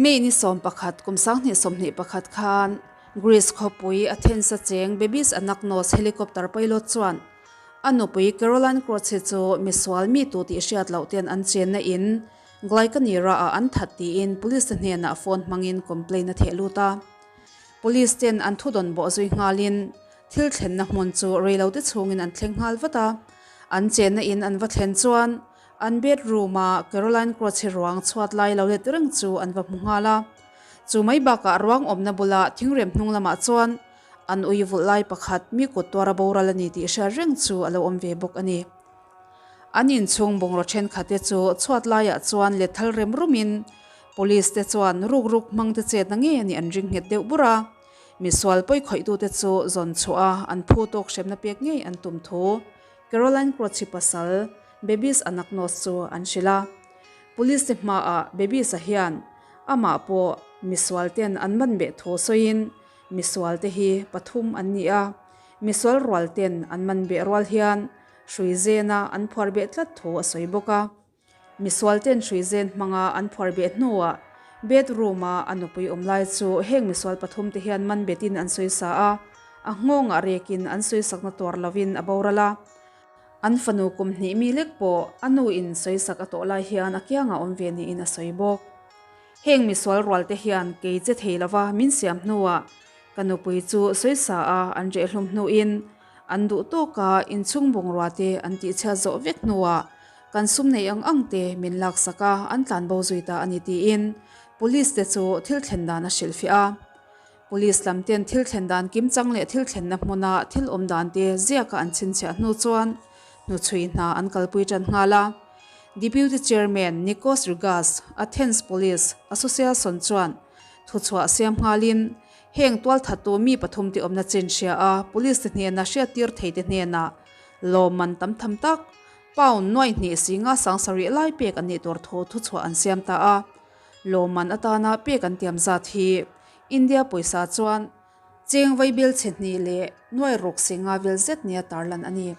May ni 11 kum 2021 khan Greece khawpui Athens-a cheng Babis Anagnos helicopter pilot chuan a nupui Caroline Croce chu misual mi tu tih hriat loh ten an chenna in Glykanira-ah an that tiin police te hnenah phone hmangin complaint a theh lut a. Police ten an thudawn bawh zui nghalin thil thlenna hmun chu reilote chhungin an thleng nghal vat a. An chenna in an va thlen chuan an bedroom a Caroline Croce ruang chhuat lai lo let reng chu an va hmu nghal a. Chu mai bakah ruang awmna bula thingrem hnung lamah chuan an ui vulh lai pakhat mi kut tuara boral a ni tih hriat reng chu a lo awm ve bawk a ni. An inchhung bungraw thenkhatte chu chhuat laiah chuan let thal rem rumin Police te chuan ruk ruk hmang te chetna ngei a nih an ring nghet deuh bur a. Misual pawi khawihtute chu zawn chhuah a, an phu tawk hremna pek ngei an tum thu Caroline Croce pasal Babis Anagnos chu an hrilh a. Police te hmaah Babis-a hian amah pawh misual ten an man beh thu sawiin misual te hi pathum an ni a, misual rual ten an man beh rual hian hrui zena an phuar beh tlat thu a sawi bawk a. Misual ten hrui zen hmanga an phuar beh hnuah bedroom-a a nupui awm lai chu heng misual pathum te hian man betin an sawi sa a, a nghawngah rekin an sawi sakna tuar lovin a boral a. An fanu kum hnih mi lek pawh a nu in sawi sak a tawh lai hian a kiangah awm ve niin a sawi bawk. Heng misual rual te hian kei che thei lova min siam hnuah ka nupui chu sawi sa a an rehhlum hnuin An duh tawk a, inchhung bungrua te an tihchhiat zawh vek hnuah kan sum nei ang ang te min laksak a, an tlan bo zui ta a ni tiin Police te chu thil thlen dan a hrilhfiah a. Police lam ten thil thlen dan kimchang leh thil thlenna hmuna thil awm dan te ziaka an chhinchhiah hnu chuan hnuchhui hna an kalpui tan nghal a. Deputy Chairman Nikos Rigas, Athens Police Association chuan thuchhuah siam nghalin Heng tualthattu mi pathum te awmna chin hria a, police te hnena hriattir thei te hnenah lawmman tam tham tak, pound nuai hnih singa sang sarih lai pek an nih tur thu thuchhuah an siam ta a. Lawmman atana pek an tiam zat hi India pawisa chuan cheng vaibel chhe hnih leh nuai ruk singa vel zet nia tarlan a ni.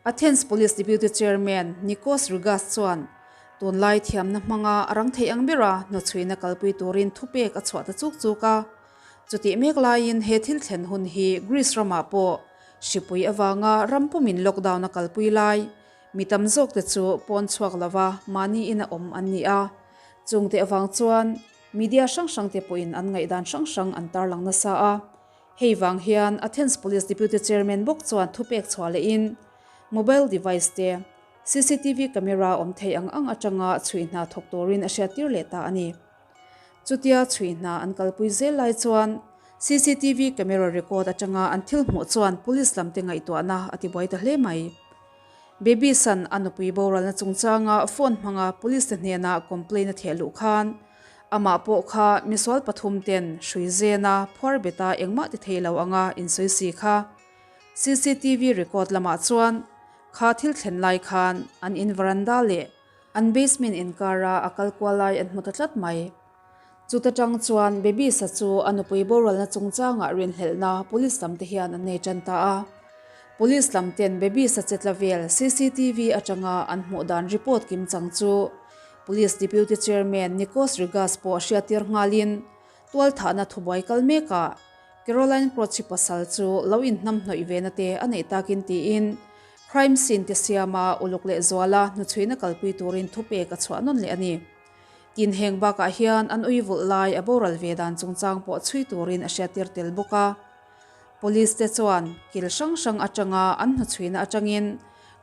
Athens Police Deputy Chairman Nikos Rigas chuan tunlai thiamna hmanga a rang theih ang bera hnawchhuina kalpui turin thupek a chhuah ta chuk chuk a. Chutih mek laiin he thil thlen hun hi Greece ramah pawh hripui avanga ram pumin lockdown a kalpui lai mi tam zawkte chu pawn chhuak lova mahni ina awm an ni a. Chungte avang chuan media hrang hrangte pawhin an ngaihdan hrang hrang an tarlang nasa a. Hei vang hian Athens Police Deputy Chairman bawk chuan thupek chhuah lehin mobile device te cctv camera awm thei ang ang atanga chhui hna thawk turin a hriattir leh ta a ni. Chutia chhui hna an kalpui zel lai chuan cctv camera record atanga an thil hmuh chuan police lamte ngaihtuahna a tibuai ta hle mai. Baby San a nupui boralna chungchanga phone hmanga police te hnena complaint a theh luh khan Amah pawh kha misual pathum ten hrui zena phuar beta engmah ti thei lo anga insawi si kha. Cctv record lamah chuan kha thil thlen lai khan an in veranda leh an basement inkara a kal kual lai an hmu ta tlat mai. Chuta tang chuan Baby sa chu a nupui boralna chungchangah rinhlelhna police lam te hian an nei tan ta a. Police lam ten Baby sa chetla vel cctv atanga an hmuh dan report kimchang chu Police Deputy Chairman Nikos Rigas pawh a hriattir nghalin tualthahna thubuai kal mekah Caroline Croce pasal chu lo inhnamhnawih vena te a neih takin tiin crime scene te siama uluk leh zuala hnuchhuina kalpui turin thupek a chhuah nawn leh a ni. Tin heng bakah hian an ui vulh lai a boral ve dan chungchang pawh chhui turin a hriattir tel bawk a. Police te chuan kil hrang hrang atanga an hnuchhuina atangin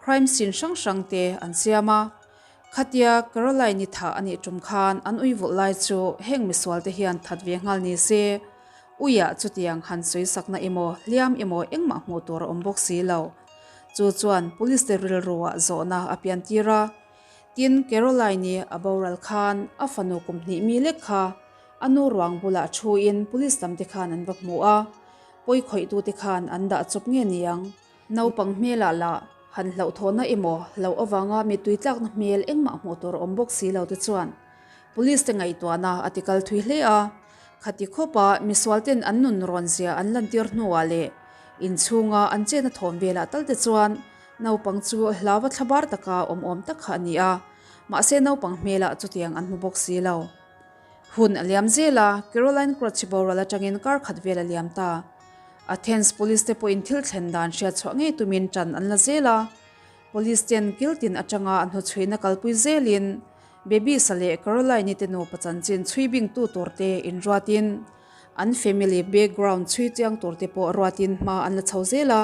crime scene hrang hrang te an siam a. Khatia Caroline-i thah a nih tum khan an ui vulh lai chu heng misual te hian that ve nghal ni se, uiah chutiang han sawi sakna emaw hliam emaw engmah hmuh tur a awm bawk si lo. Chu chuan police te rilruah zawhna a pian tir a. Tin, Caroline-i a boral khan a fanu kum hnih mi lek kha a nu ruang bulah thuin police lam te khan an va hmu a, pawi khawihtute khan an dah chawp nge niang. Naupang hmelah lah han hlauhthawhna emaw hlauh avanga mittui tlakna hmel engmah hmuh tur a awm bawk si lo te chuan Police te ngaihtuahna a ti kal thui hle a. Khati khawpa misual ten an nun rawn zia an lantir hnuah leh inchhunga an chena thawm velah tal te chuan naupang chu hlauva thlabar taka awm awm tak kha a ni a, mahse naupang hmelah chutiang an hmu bawk si lo. Hun a liam zel a, Caroline Croce boral atangin kar khat vel a liam ta. Athens Police te pawhin thil thlen dan hriat chhuah ngei tumin tan an la zel a. Police ten kiltin atanga a hnuchhuihna kalpui zelin Bebisa leh Caroline-i te nupa chanchin chhui bingtu turte inruatin an family background chhui chiang turte pawh ruatin hma an la chho zel a.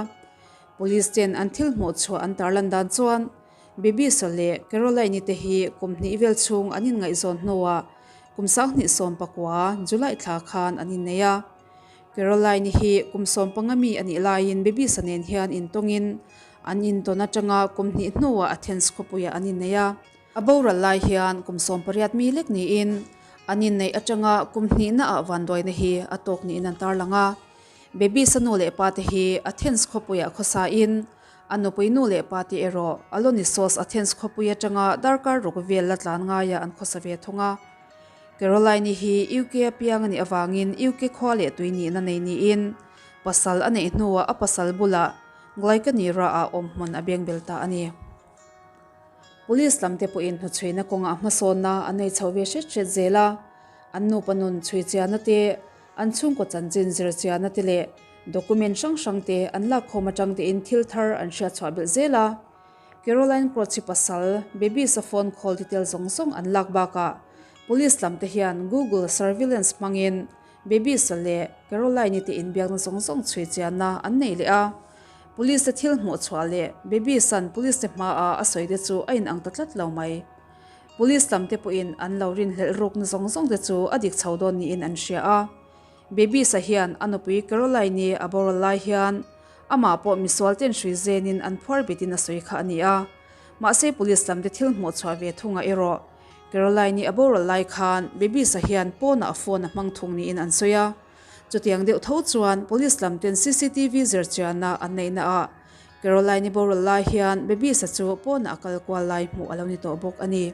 Police ten an thil hmuh chhuah an tarlan dan chuan Bebisa leh Caroline-i te hi kum hnih vel chhung an inngaihzawn hnuah kum 2019 July thla khan an innei a. Caroline-i hi kum 15 mi a nih laiin Bebisa nen hian intawngin an intawn atanga kum hnih hnuah Athens khawpuiah an innei a. A boral lai hian kum 18 mi lek niin an inneih atanga kum hnihnaah vanduaina hi a tawk niin an tarlang a. Bebisa nu leh pa te hi Athens khawpuiah khawsain a nupui nu leh pa te erawh Alonissos Athens khawpui atanga darkar ruk vel la tlan ngaiah an khawsa ve thung a. Caroline-i hi UK a piang a nih avangin UK khua leh tui nihna nei niin pasal a neih hnuah a pasal bulah Glycanira-ah awm hmun a beng bel ta a ni. Police lam te pawhin hnuchhuihna kawngah hmasawnna an nei chho ve hret hret zel a, an nupa nun chhui chiahna te, an chhungkaw chanchin zir chiahna te leh document hrang hrang te an lakkhawm atang tein thil thar an hriatchhuah belh zel a. Caroline Croce pasal, Babies-a phone call detail zawng zawng an lak bakah Police lam te hian Google surveillance hmangin Babies-a leh Caroline-i te inbiakna zawng zawng chhui chianna an nei leh a. Police te thil hmuh chhuah leh Babies-a'n Police te hmaah a sawi te chu a inang ta tlat lo mai. Police lam te pawhin an lo rinhlelh rukna zawng zawng te chu a dik chho dawn niin an hria a. Babies-a hian a nupui Caroline-i a boral lai hian amah pawh misual ten hrui zenin an phuar betin a sawi kha a ni a. Mahse police lam te thil hmuh chhuah ve thungah erawh Caroline-i a boral lai khan Babies-a hian pawnah a phone a hmang thung niin an sawi a. Chutiang deuh tho chuan police lam ten cctv zirchianna an neihna ah Caroline-i boral lai hian Babies-a chu pawnah a kal kual lai hmuh a lo ni tawh bawk a ni.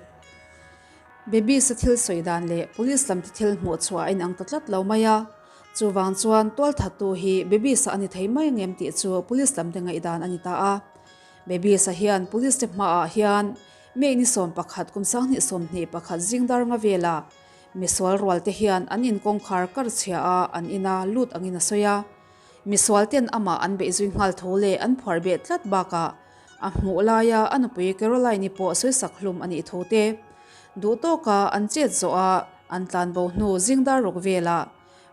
Babies-a thil sawi dan leh police lam te thil hmuh chhuah a inang ta tlat lo mai a, chuvang chuan tualthattu hi Babies-a a ni thei mai ang em tih chu police lam te ngaihdan a ni ta a. Babies-a hian police te hmaah hian May ni 11 kum 2021 zingdar nga velah misual rual te hian an inkawngkhar kar chhia a an ina lut angin a sawi a. Misual ten amah an beih zui nghal tho leh an phuar beh tlat bakah a hmuh laia a nupui Caroline-i pawh sawisak hlum a nih tho te. Duh tawka an chet zawh a an tlan bo hnu zingdar ruk velah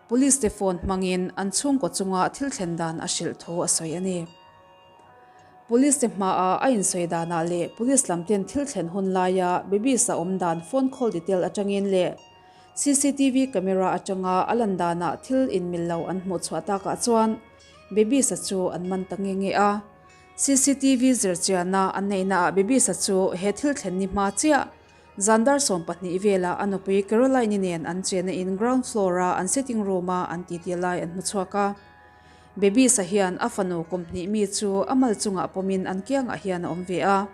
Police te phone hmangin an chhungkaw chunga thil thlen dan a hrilh thu a sawi a ni. Police te hmaah a insawi danah leh Police lam ten thil thlen hun laia Babies-a awm dan phone call detail atangin leh Cctv camera atanga a lan danah thil inmil lo an hmuh chhuah takah chuan Babies-a chu an man ta nge nge a. Cctv zirchianna an neihnaah Babies-a chu he thil thlen ni hma chiah zan dar 12 velah a nupui Caroline-i nen an chenna in ground floor-a an sitting room-a an titi lai an hmu chhuak a. Babies-a hian a fanu kum hnih mi chu a mal chungah pawmin an kiangah hian a awm ve a.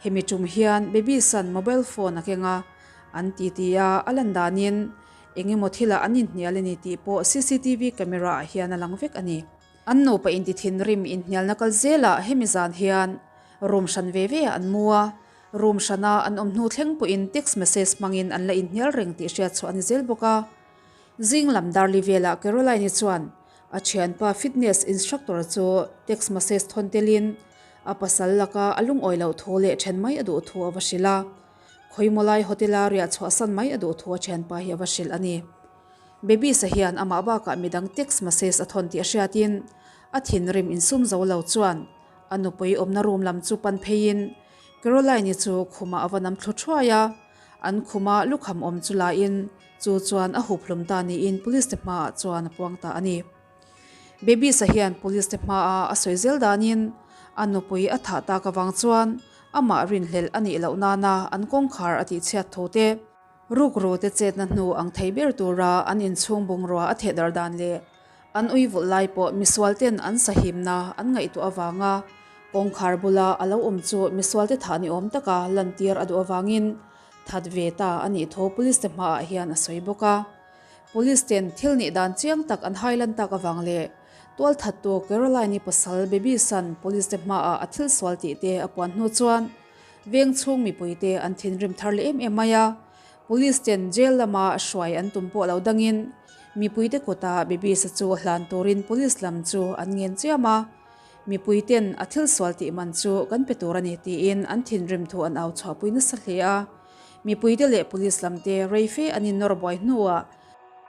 Hemi tum hian Babies-a'n mobile phone a keng a. An ti ti a, a lan danin eng emaw thilah an inhnial a ni tih pawh cctv camera ah hian a lang vek a ni. An nupa inti thinrim inhnialna kal zelah hemi zan hian room hran ve ve ah an mu a, room hrana an awm hnu thleng pawhin text message hmangin an la inhnial reng tih hriat chhuah a ni zel bawk a. Zing lam darli velah Caroline-i chuan a thianpa fitness instructor chu text message thawn telin a pasal laka a lungawi loh thu leh then mai a duh thu a va hrilh a. Khawimawlai Hotel-a riah chhuahsan mai a duh thu a thianpa hi a va hrilh a ni. Babies-a hian amah bakah midang text message a thawn tih a hriatin a thinrim insum zo lo chuan a nupui awmna room lam chu pan pheiin Caroline-i chu khumah a va nam thlu thuai a, an khuma lukham awm chu lain chu chuan a hup hlum ta niin police te hmaah chuan a puang ta a ni. Babies-a hian police te hmaah a sawi zel danin a nupui a thah tak avang chuan amah rinhlelh a nih loh nana an kawngkhar a tihchhiat tho te, rukru te chetna hnu ang thei ber tura an inchhung bungrua a theh dar dan leh an ui vulh lai pawh misual ten an sahimna an ngaihtuah avanga kawngkhar bula a lo awm chu misual te thah ni awm taka lantir a duh avangin that ve ta a nih thu police te hmaah hian a sawi bawk a. Police ten thil nih dan chiang tak an hailan tak avang leh tualthattu Caroline-i pasal Baby San police te hmaah a thil sual tih te a puan hnu chuan veng chhung mipui te an thinrim thar leh em em mai a. Police ten jail lama hruai an tum pawh lo dangin mipuite kuta Bibis-a chu hlan turin police lam chu an ngen chiam a. Mipui ten a thil sual tih man chu kan pe tur a ni tiin an thinrim thu an au chhuahpui nasa hle a. Mipuite leh police lam te rei fe an innawr buai hnuah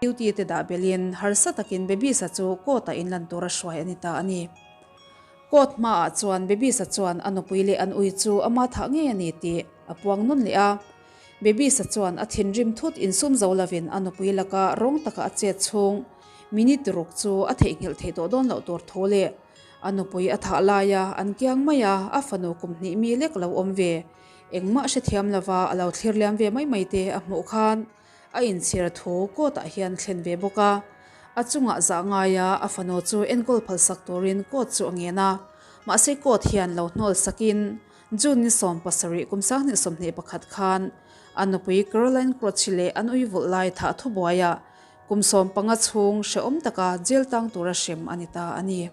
duty te dah belhin harsa takin Bibis-a chu court-ah inlan tura hruai a ni ta a ni. Court hmaah chuan Bibis-a chuan a nupui leh an ui chu ama thah ngei a ni tih a puang nawn leh a. Bibis-a chuan a thinrim thut insum zo lovin a nupui laka rawng taka a chet chhung minute ruk chu a theihnghilh theih tawh dawn loh tur thu leh a nupui a thah laia an kiang mai a, a fanu kum hnih mi lek lo awm ve engmah hrethiam lova a lo thlir liam ve mai mai te a hmuh khan A inchhir thu court ah hian thlen ve bawk a, a chungah zah ngaia a fanu chu enkawl phalsak turin court chu a ngen a, mahse court hian lo hnawl sakin June ni 70 kum 2021 khan a nupui Caroline Croce leh an ui vulh lai thah thubuaiah kum 15 chhung hrehawm taka jail tang tura hrem a ni ta a ni.